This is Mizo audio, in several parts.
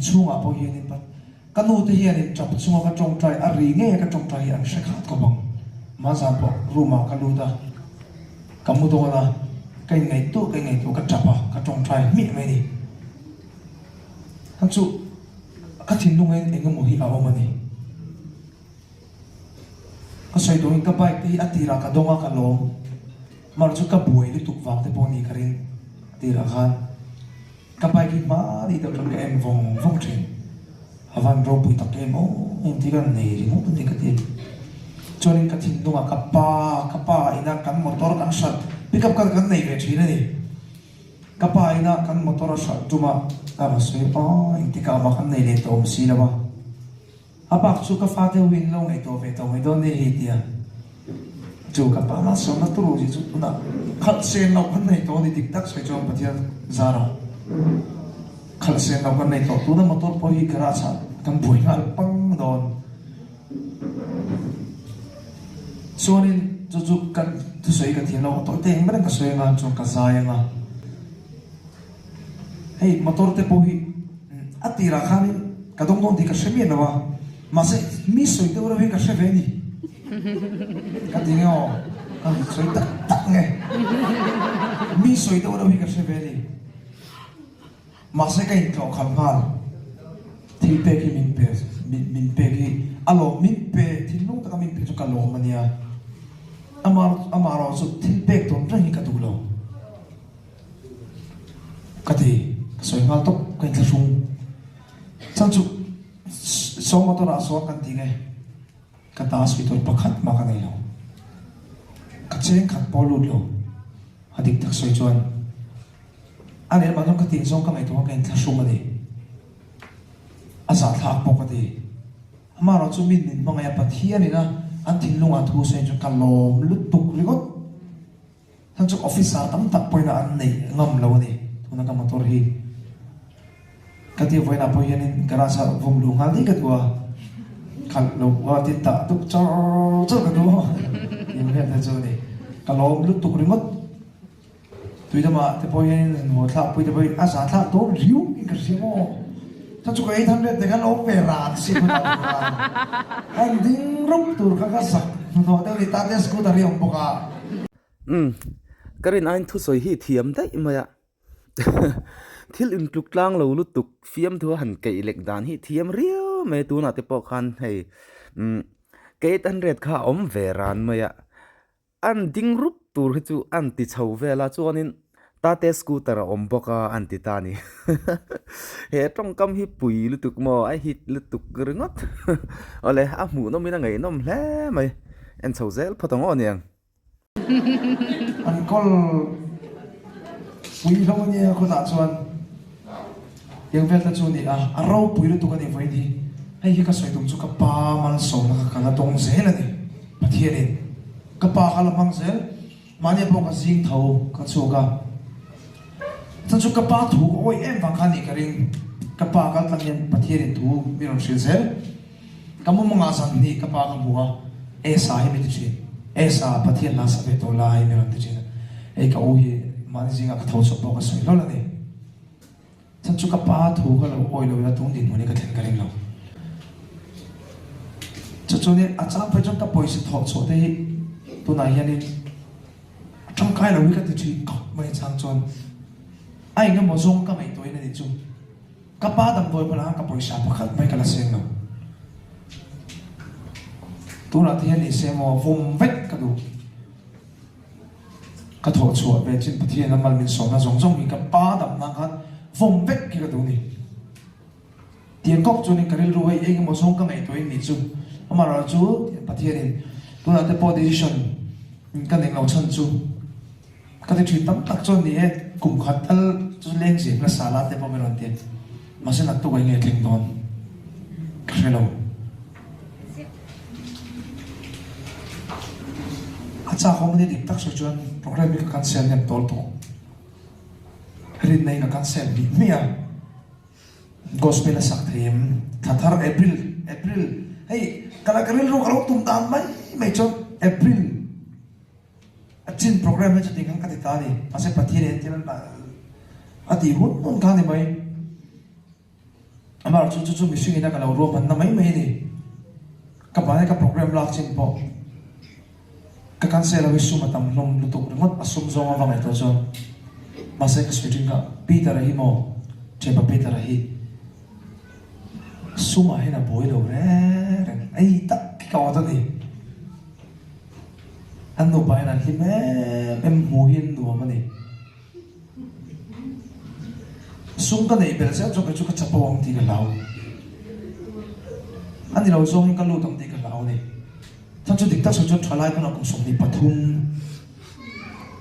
Inchhungah pawh hianin ka nu te hianin tap chunga ka tawngtai a ri ngei a ka tawngtai hi an hre khat khawp ang. Mahzan pawh room ah ka lut a, ka mu dawn a, ka inngaihtuah ka inngaihtuah ka tap a, ka tawngtai hmiah mai a ni. Kha chu ka thinlungah hian eng emaw hi a awm a ni. Ka sawi tawhin ka bike te hi a tirah ka dawng a ka lawm. Mar chu ka buai lutuk vang te pawh a ni ka ring a tirah khan. Ka bike hi hmani deuh chuan ka en vawng vawng thin. A van ropui tak em aw em tih ka nei ringawt a ni ka ti. Chuanin ka thinlungah ka pa ka pa ina kan motor kan hralh pick up kha kan nei ve thin a ni. Ka pa ina kan motor a hralh tum a a rawn sawi a engtikah mah kan nei leh tawh awm si lo a. A bak chu ka fate ho in lo ngaihtuah ve tawh mai dawn nia hei tia chu ka pa malsawmna turu zia chu tunah khalh sen loh kan nei tawh a ni dik tak sawi chuan Pathian zara khalh sen loh kan nei tawh tuna motor pawh hi garage ah kan buai nghal pang dawn chuanin chu chu kan thusawi ka thiam lo a tawite eng ber in ka sawi anga chuan ka zai anga. Hei motor te pawh hi a tirah khanin ka dawng dawn tih ka hre miah lo a, mahse mi sawi deuh reuh hi ka hre ve a ni. Ka ti nge aw, ka sawi tak tak nge. Mi sawi deuh reuh hi ka hre ve a ni. Mahse ka intlawh khalh nghal, thil pek hi min pe, min pek hi a lawm, min pe thinlung taka min pe chu ka lawm a nia. Amah erawh chu thil pek tawn reng hi ka duh lo. Ka ti, ka sawi nghal tawp, ka inthlahrung. Chhan chu saw motor ah sawn kan ti nge, ka ta sawi tur pakhat mah ka nei lo. Ka cheng khat pawh lut lo, a dik tak sawi chuan a lehlamah chuan ka tih zawng ka ngaihtuah a ka inthlahrung a ni. A zahthlak pawh ka ti. Amaherawh chu min min hmangaih a Pathian ina an thinlungah thu sawi chuan ka lawm lutuk ringawt. Heng chu officer tam tak pawhin an neih ngam lo a ni. Tuna ka motor hi ka tia vawiinah pawh hianin garage ah vawm luh nghal daih ka duh a, khalh lo a tin tah tuk char char ka duh a tih vel te chu a ni. Ka lawm lutuk ringawt. Tui lamah te pawh hianin han haw thlak pui te pawhin a zah thlak dawn riau in ka hria maw. Chuan chu ka 800 te khan awm ve ran si hmun ah khan han ding rup tur kha ka zak hnathawh deuh a ni. Tata scooter hi a awm bawk a. Umm, ka rin aiin thusawi hi thiam daih mai a, thil intluk tlang lo lutuk fiamthu a han keih lek dan hi thiam riau mai a tunah te pawh khan hei umm 800 kha a awm ve ran mai a, an ding rup tur hi chu an ti chho vel a chuanin Tate scooter a awm bawk a an ti ta a ni he tawngkam hi pui lutuk maw a hit lutuk ringawt awle a hmuhnawmin a ngaihnawm hle mai en chho zel phawt ang aw niang. An kawl pui hlauh a nia khawtah chuan tiang vel te chu a ni a, a ropui lutuk a ni vawiin hi. Hei hi ka sawi tum chu ka pa malsawmna kha ka la dawng zel a ni Pathianin ka pa kha la hmang zel. Mahni pawh ka zing tho ka chhuak a, chuan chu ka pa thu ka awih em vang kha a nih ka ring. Ka pa kal tlang hian Pathianin thu mi rawn hrilh zel. Ka mumangah zan hnih ka pa ka hmu a, Esa hi mi ti thin. Esa, Pathian hla sa ve tawh lai mi rawn ti thin a. Hei ka u hi mahni zingah ka tho chhuak pawh ka sawi hlawl a ni. Chuan chu ka pa thu ka lo awih lo ila tun dinhmun hi ka thlen ka ring lo. Chu chuanin a chang phei chuan ka pawisa thawh chhuah te hi tunah hianin a tangkai lo hi ka ti thin khawp mai chang chuan a eng emaw zawng ka ngaihtuahin a nih chu. Ka pa damdawi hmunah khan ka pawisa pakhat mai ka la seng lo. Tunah te hian nise maw vawm vek ka duh. Ka thawh chhuah ve chin Pathian a mal min sawmna zawng zawng hi ka pa dam nan khan vawm vek hi ka duh ni. Tiang kawp chuanin ka rilru hei eng emaw zawng ka ngaihtuahin nih chu amaherawh chu Pathianin tunah te pawh decision ka nei lo chhan chu ka ti thin tam tak chuan ni e kum khat tal chu leng zem la sa la te pawh min rawn ti mahse naktuk ah enge thleng dawn ka hre lo. A chak awm a ni dik tak sawi chuan program hi ka cancel hnem tawl tawh. Rinna hi ka cancel bih hmiah a, gospel a sak thei em? Thla thar April, April, hei ka la ka rilru ka lo tum dan mai mai chuan April a chin program hi chuti khan ka ti ta a ni. Mahse Pathian hian thil a tih hun hun kha a ni mai. Amah chu chu chu mihring ina ka lo ruahmanna mai mai a ni. Ka mahni ka program lak chin pawh ka cancel lo hi sum a tam hlawm lutuk ringawt a sum zawng a va ngaihtuah chuan mahse ka sawi thin kha Peter-a hi maw thianpa Peter-a hi sumah hian a buai lo reng reng ei tak hi ka awt a ni. An nupa hian an hlim em em hmuh hi an nuam a ni. Sum ka neih belh zeuh zawk hi chu ka chapo ang tih ka hlau. A ni lo zawngin ka lut ang tih ka hlau a ni. Chuan chu dik tak sawi chuan thalai pawn a kum 23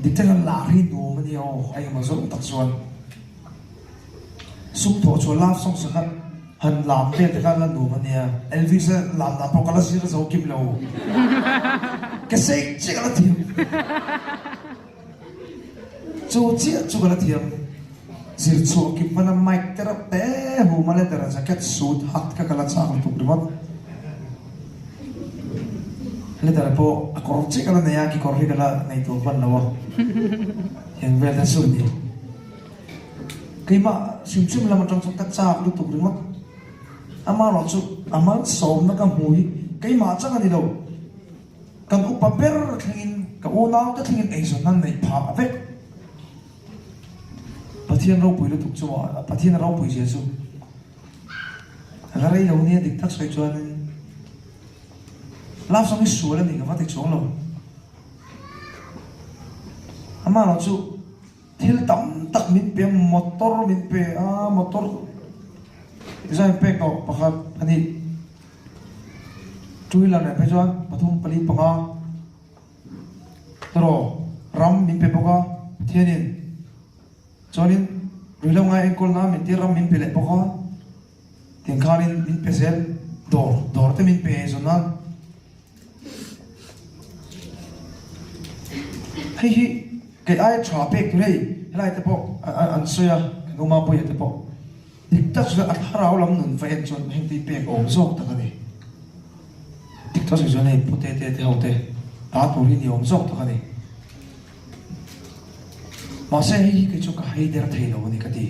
dik tak hian lar hi nuam a nia aw, a engemaw zawng tak chuan sum thawh chhuah love song sakhat han lam vel te kha la nuam a nia. Elvis a lam dan pawh ka la zir zo kim lo. Ka sei chiah ka la thiam. Chu chiah chu ka la thiam. Zir chhuah kim hmana mic te reuh te hum a leather jacket suit hat kha ka la chak lutuk ringawt. Leather pawh a kawr chiah ka la nei a, kekawr hi ka la nei tur hman lo a. Heng vel te chu a ni. Keimah hrim hrim lam atang chuan ka chak lutuk ringawt. Amaherawhchu a malsawmna ka hmu hi keimah chang a ni lo. Kan upa ber thlengin, ka unaute thlengin eizawn an neih phah vek. Pathian ropui lutuk chu maw, Pathian a ropui zia chu a la rei lo nia dik tak sawi chuanin love song hi sual a ni ka va ti chuang lo. Amaherawh chu thil tam tak min pe a, motor min pe a, motor design pek tawh pakhat a ni. Two wheeler leh phei chuan pathum pali panga tawraw ram min pe bawk a Pathianin chuanin ruihhlo ngai enkawl nan min tir ram min pe leh bawk a tiang khanin min pe zel dawr dawr te min pe zawn nan hei hi kei aia tha pek tur hei helai te pawh an sawi a kan uma pawia te pawh. Dik tak chuan a thlarau lam nun va en chuan heng tih pek awm zawk tak a ni. Dik tak sawi chuan hei Pu Tete te ho te ta tur hi ni awm zawk tak a ni. Mahse hei hi kei chu ka hei der thei lo a ni ka ti.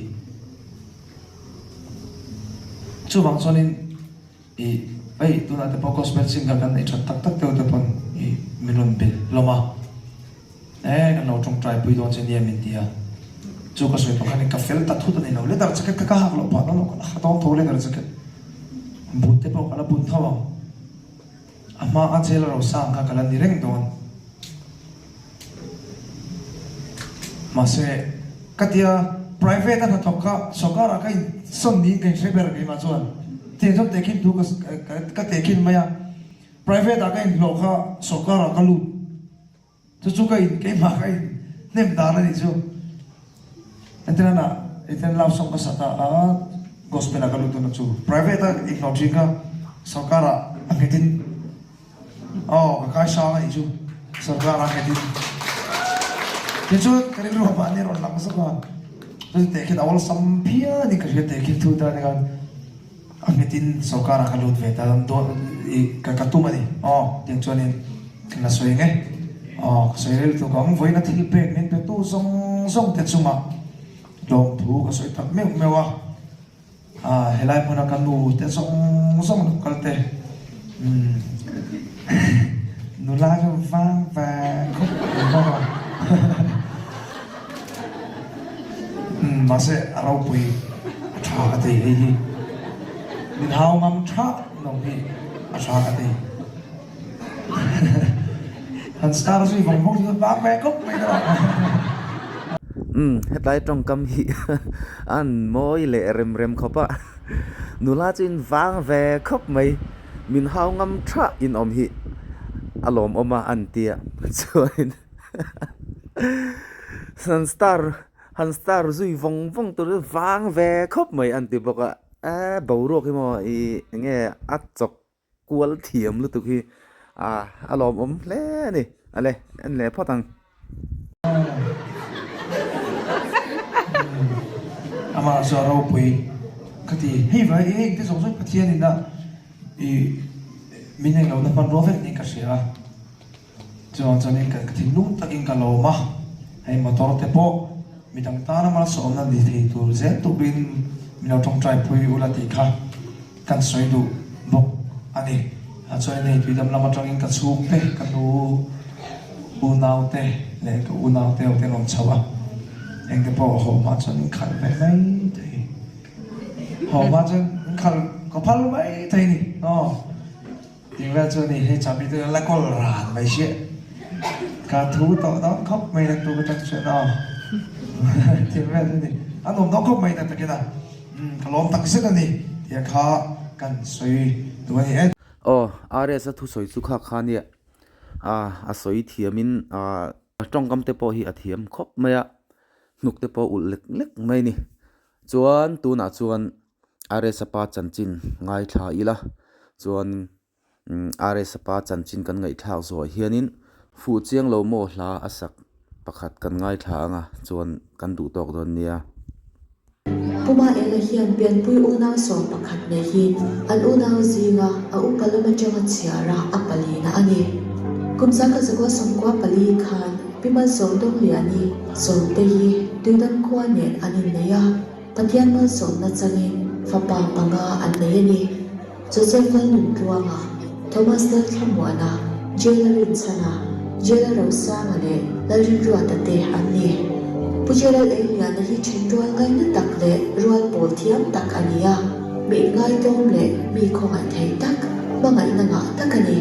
Chuvang chuanin i hei tunah te pawh gospel singer kan neih that tak tak deuh te pawn i min rawn belh hlawm a. E, kan lo tawngtai pui dawn che nia min ti a. Chu ka sawi pawh khan ka fel ta thut a ni lo. Leather jacket kha ka hak loh phah dawn lo, ka la ha dawn tho leather jacket. Boot te pawh ka la bun tho ang. A hma a jail a rosang kha ka la ni reng dawn. Mahse, ka tia private a hnathawk kha sawrkar ah ka insawn niin ka inhre ber keimah chuan. Tiang chuan tehkhin thu ka tehkhin mai a. Private ah ka inhlawh kha sawrkar ah ka lut. Chu chu ka in keimah ka in hnem dan a nih chu. Entirana eten love song ka sat a a gospel ah ka lut dawn a chu private a inhlawh thin kha sarkar ah a nghet in aw ka kai sang a nih chu sarkar ah a nghet in tichuan ka rilru ah mahni a rawn lang zawk a chuti teh khian a awlsam phian in ka hria teh khin thu ta ni khan. A nghetin sorkar ah ka lut ve ta dawn i ka tum a ni. Aw, tiang chuanin ka la sawi nge. Aw, ka sawi rel tuk ang. Vawiina thil pek min pe tu zawng zawng te chungah lawmthu ka sawi tak meuh meuh a. Ah, helai hmuna ka nu te zawng zawng lo kal te. Umm, nula chu vang vang khawp mai bawk a. Umm mahse a ropui a tha ka ti hei hi min hau ngam tha lo hi a tha ka ti han star zui vawng vawng chu vang ve khawp mai ka Umm hetlai tawngkam hi an mawi leh rem rem khawp a nula chu in vang ve khawp mai min hau ngam tha in awm hi a lawmawm a an tia chuan Han star han star zui vawng vawng tur chu vang ve khawp mai an ti bawk a eee boruak hi maw ih eng nge a chawk kual thiam lutuk hi ah a lawmawm hle a ni a le en leh phawt ang. Amah chu a ropui ka ti hei vai eng te zawng zawng Pathian in a ih min englo na hmanrua vek niin ka hria a. Chuan chuanin ka thinlung takin ka lawm a, hei motor te pawh midang tana malsawmna ni thei tur zel turin min lo tawngtai pui ula tih kha. kan sawi duh bawk a ni. Chuan hei tuidam lam atangin ka chhungte, ka nu unaute leh ka unaute ho te an awm chho a, engte pawh haw hma chuan min khalh ve mai thei. Haw hma chuan min khalh ka phal mai thei a ni aw. Tih vel chu a ni, hei chahbi te la kawl ran mai sia. Ka thu tawh dawn khawp mai nak tu ka tang chuan aw. Tih vel chu a ni, a nuam dawn khawp mai tak takin a. Umm ka lawm tak zet a ni tih kha kan sawi duh a ni e. Aw, RS a thusawi chu kha kha nia, a sawi thiamin tawngkam te pawh hi a thiam khawp mai a, hnuk te pawh ulh lek lek mai a ni. Chuan tunah chuan RS a pa chanchin ngaithla ila, chuan RS a pa chanchin kan ngaihthlak zawh hianin fuh chiang lo maw hla a sak pakhat kan ngaithla ang a, chuan kan duh tawk dawn nia. Puma Ela hian pianpui unau 11 neihin an unau zinga a upa lam atanga chhiara a palina a ni. Kum 1994 khan Pi Malsawm Dawngliani Sawmte hi Tuidam khua nen an innei a, Pathian malsawmna changin fapa panga an nei a ni. Joseph Lalnuntluanga, Thomas Lalthlamuana, Jela Rinchhana, Jela Rosanga leh Lalrinruata te an ni. Pu Jelal Engliana hi then rual ngaina tak leh rual pawl thiam tak a ni a, mi inngaitawm leh mi khawngaih thei tak, hmangaihna ngah tak a ni.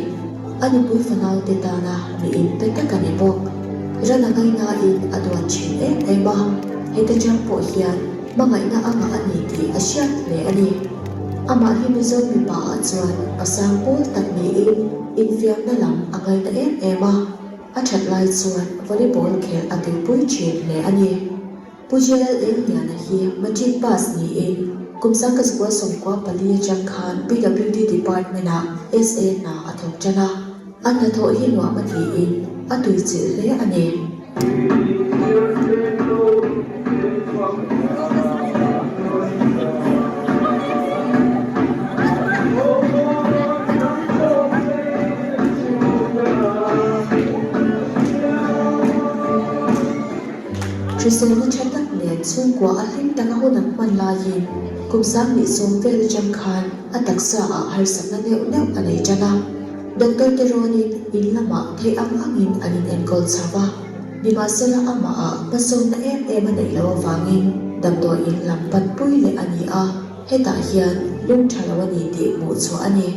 A nupui fanaute tana mi inpe tak a ni bawk. Ran a ngainain a duat thin em em a, heta chang pawh hian hmangaihna a ngah a ni tih a hriat hle a ni. Amah hi Mizo mipa ah chuan pasang pawl tak niin infiamna lam a ngaina em em a, a that lai chuan volleyball khelh a tuipui thin hle a ni. Pu JL Engliana hi Matric pass niin kum 1994 atang khan PWD Department ah SA hna a thawk tan a, a hnathawh hi nuam a tiin a tuichilh hle a ni. Hriselna tha tak nen chhungkua a hlim taka hun an hman laiin kum 2010 vel atang khan a taksa ah harsatna neuh neuh a nei tan a. Doctor te rawnin in lamah theih ang angin an in enkawl chho a, nimahsela amah ah hmasawnna em em a neih loh avangin damdawi in lam panpui leh a ni a, hetah hian lung tha lo a ni tih hmuh chhuah a ni.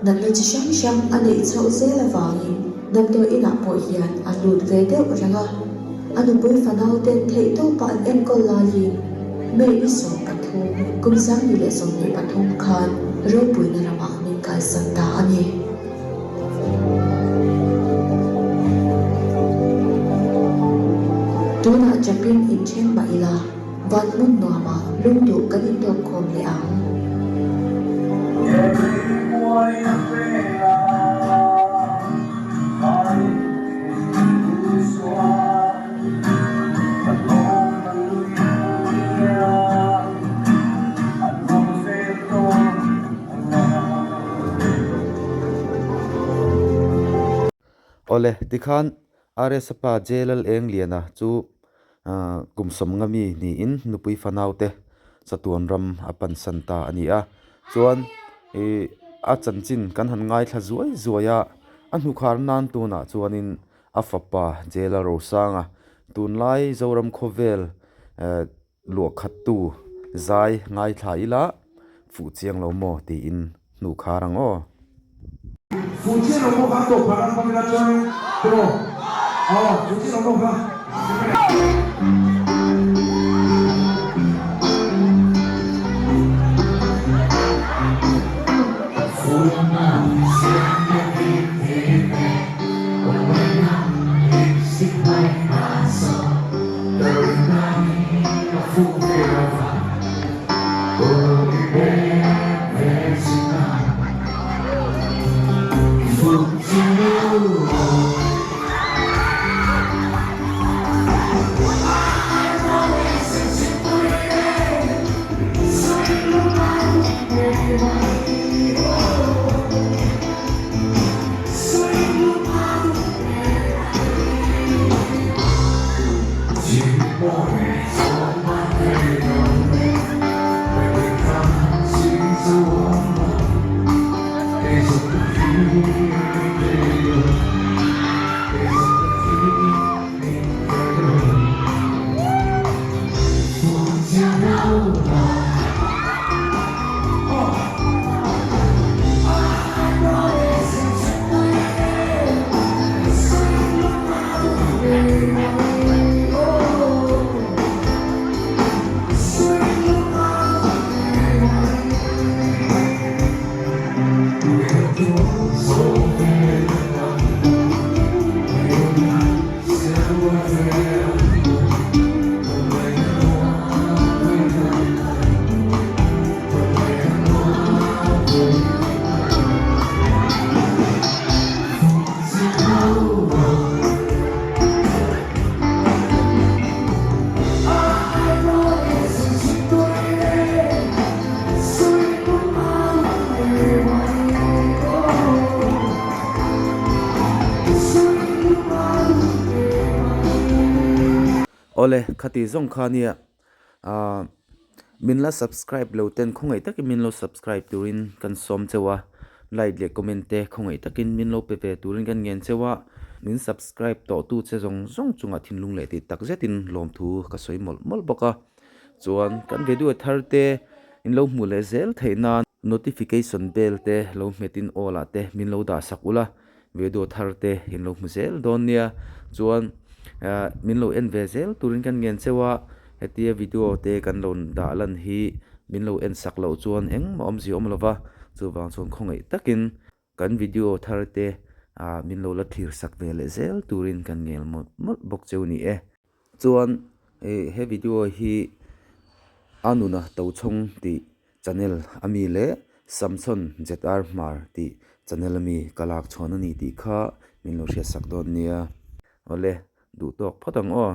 Natna chi hrang hrang a neih chhoh zel avangin damdawi inah pawh hian a lut ve deuh reng a. A nupui fanau ten theihtawpa an enkawl laiin May ni 13, kum 2023 khan ropuina ramah min kaisan ta a ni. Tunah chapin inthen mah ila. Van hmun nuamah lungduh kan intawk khawm leh ang. Awle, tikhan RS-a pa JLL Engliana chu kum sawmnga mi niin nupui fanaute chatuan ram a pansan ta a ni a. Chuan ih a chanchin kan han ngaithla zuai zuai a, a hnukhar nan tunah chuanin a fapa Jela Rosanga tunlai Zoram khawvel eh luahkhattu zai ngaithla ila fuh chiang lo maw tiin hnuh khar ang aw. Fuh chiang lo maw kha tawp phah nan hmang ila chuanin tiraw aw fuh chiang lo maw kha. Awle, khati zawng kha nia aah min la subscribe lo ten khawngaih takin min lo subscribe turin kan sawm cheu a, like leh comment te khawngaih takin min lo pe ve turin kan ngen cheu a, min subscribe tawh tu che zawng zawng chungah thinlung leh tih tak zetin lawmthu ka sawi mawlh mawlh bawk a, chuan kan video thar te in lo hmuh leh zel theih nan notification bell te lo hmet in all ah te min lo dah sak ula. Video thar te in lo hmu zel dawn nia, chuan ah min lo en ve zel turin kan ngen cheu a, hetia video te kan lo dah lan hi min lo en sak loh chuan engmah awmzia awm lo va, chuvang chuan khawngaih takin kan video thar te ah min lo la thlir sak ve leh zel turin kan ngel mawlh mawlh bawk cheu ni e. Chuan he video hi a nuna tochhawng tih channel a mi leh Samson ZR Hmar tih channel a mi ka lak chhawn a ni tih kha min lo hriatsak dawn nia. Awle, duh tawk phawt ang aw.